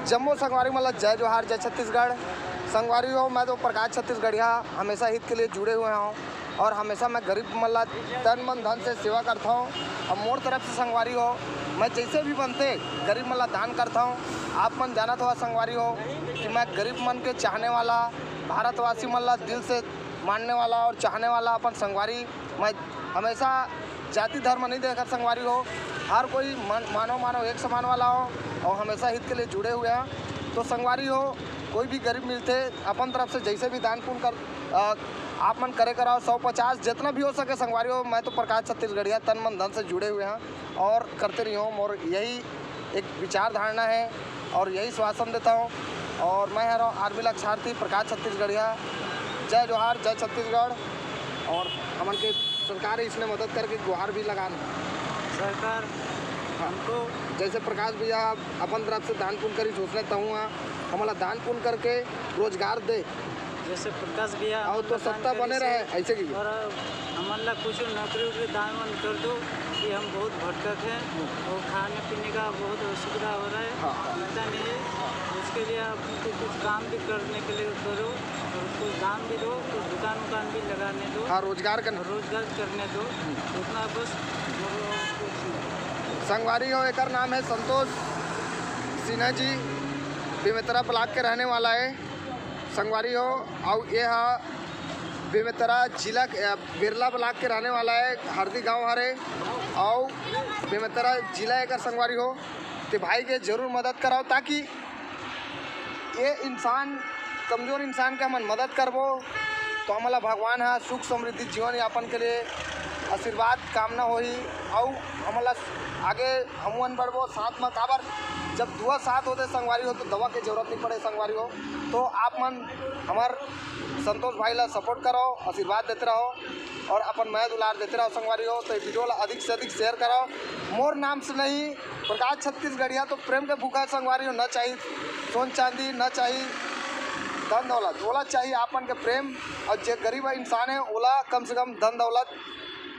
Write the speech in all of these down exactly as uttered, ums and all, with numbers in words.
जम्मो संगवारी मन ला जय जोहार, जय छत्तीसगढ़। संगवारी हो, मैं तो प्रकाश छत्तीसगढ़िया, हमेशा हित के लिए जुड़े हुए हूँ और हमेशा मैं गरीब मन ला तन मन धन से सेवा करता हूँ। और मोर तरफ से संगवारी हो, मैं जैसे भी बनते गरीब मन ला दान करता हूँ। आप मन जानत हो संगवारी हो कि मैं गरीब मन के चाहने वाला, भारतवासी मन ला दिल से मानने वाला और चाहने वाला अपन संगवारी। मैं हमेशा जाति धर्म नहीं देखत संगवारी हो, हर कोई मन, मानव मानव एक समान वाला हो और हमेशा हित के लिए जुड़े हुए हैं। तो संगवारी हो, कोई भी गरीब मिलते, अपन तरफ से जैसे भी दान पुण्य कर, अ, आप मन करे कराओ, सौ पचास जितना भी हो सके संगवारी हो। मैं तो प्रकाश छत्तीसगढ़िया तन मन धन से जुड़े हुए हैं और करते रही हूँ। और यही एक विचार धारणा है और यही श्वासन देता हूँ। और मैं हर आर्मी लक्षार्थी प्रकाश छत्तीसगढ़िया। जय जोहार, जय छत्तीसगढ़। और हमन के सरकार इसने मदद करके गुहार भी लगान। सरकार हाँ। हमको जैसे प्रकाश भैया अपन तरफ से दान पुण्य करी सोचने तहूँ, हमला दान पुण्य करके रोजगार दे। जैसे प्रकाश भैया और हमन तो ला दान सत्ता बने करिस रहे, हे। ऐसे की। और हमन ला कुछ नौकरी उकरी दान वान कर दो कि हम बहुत भटकत हैं। हम्म। और खाने पीने का बहुत असुविधा हो रहा है, हाँ, हाँ। मिलता नहीं है। हाँ। उसके लिए आप कुछ काम भी करने के लिए करो और कुछ दान भी दो, कुछ दुकान उकान भी लगाने दो। हाँ, रोजगार करने। रोजगार करने दो। हम्म। उतना बस। और कुछ नहीं। संगवारी हो, एकर नाम है संतोष सिन्हा जी, बेमेतरा ब्लॉक के रहने वाला है। संगवारी हो, अउ ये हा बेमेतरा जिला के, अ, बिरला ब्लॉक के रहने वाला है, हरदी गांव हरे, अउ बेमेतरा जिला एकर संगवारी हो। ते भाई के जरूर मदद कराओ, ताकि ये इंसान, कमजोर इंसान के हमन मदद करबो, तो हमला भगवान ह सुख समृद्धि जीवन यापन के लिए आशीर्वाद कामना होही, अउ हमला आगे हमन बढ़बो साथ में। काबर जब दुआ साथ होते संगवारी हो, तो दवा के जरूरत नहीं पड़े संगवारी हो। तो आप मन हमार संतोष भाई ला सपोर्ट करो, आशीर्वाद देते रहो और अपन मया दुलार देते रहो संगवारी हो। तो ये वीडियो ला अधिक से अधिक शेयर करो। मोर नाम से नहीं, प्रकाश छत्तीसगढ़िया तो प्रेम के भूखा संगवारी हो, न चाही सोन चांदी, न चाही धन दौलत, ओला चाही आपन के प्रेम। और जे गरीब इंसान है, ओला कम से कम धन दौलत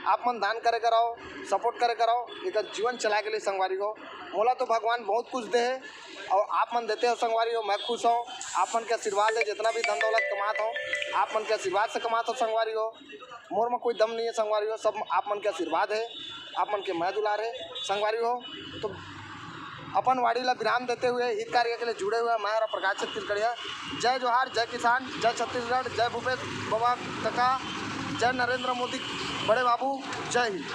आप मन दान करे कराओ, सपोर्ट करे कराओ, एकर जीवन चलाए के लिए संगवारी हो। मोला तो भगवान बहुत कुछ दे है और आप मन देते हो संगवारी हो, मैं खुश हूँ। आप मन के आशीर्वाद है, जितना भी धन दौलत कमात हो, आप मन के आशीर्वाद से कमात हो संगवारी हो। मोर में कोई दम नहीं है संगवारी हो, सब आप मन के आशीर्वाद है, आप मन के मया दुलार है संगवारी हो। तो अपन वाणी ला विराम देते हुए हित कार्य के लिए जुड़े हुए मैं हरा प्रकाश छत्तीसगढ़िया। जय जोहार, जय किसान, जय छत्तीसगढ़, जय भूपेश बाबा कका, जय नरेंद्र मोदी बड़े बाबू, जय हिंद।